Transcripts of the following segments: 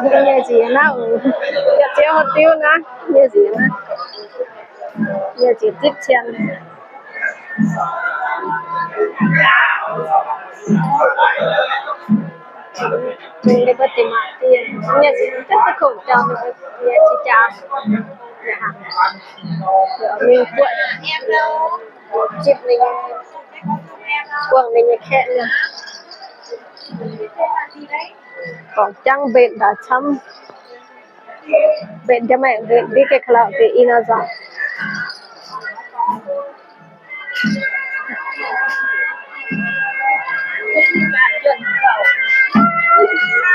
Nyei nziex naaiv oc. Yietc ziouv haaix diuv naaiv, nyei nziex naaiv. Nyei nziex zipv cien. Ninh mbuo deix maac dieh, nyei nziex zipv duqv kungx jauv, ninh mbuo nyei qiex jaax. Mingh buatc, zipv ninh, buangh ninh nyei kaeqv. Gorngv jangv mbenc daaih camv. Mbenc jangv maengc mbenc ndiev geh ka'lauh deix i nor nzangc.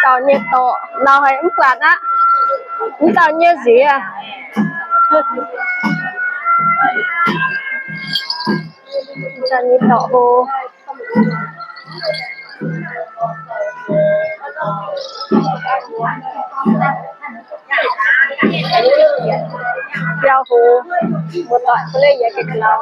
Dauh nyei dorc nor haiz mv buatc aqv. Mv dauh nyei nziex. Dauh nyei dorc hlo. Biauv hlo, mbuo doic bun leiz yaac gengh ka'lauh.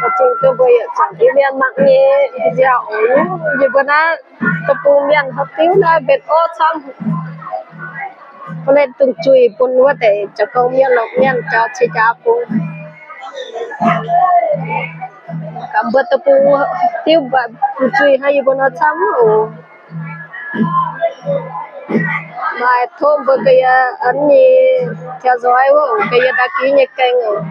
Za'gengh duqv mbuo yietc zungv diuv mienh mangc nyei nziaauc oc. Yie mbuo naaiv deic-bung mienh haaix diuv naaiv mbenc orv camv. Mbuo leiz dungz zuiz bun wuov deix jauv-gorngv mienh longc mienh jauv qiex jaax bung. Mbuo deic-bung diuv mbuo dungz zuiz hnangv yie mbuo nor camv oc. Maaih tov mbuo ga'yie a'nyeic theo dõi wuov oc, ga'yie đăng ký nyei kênh oc.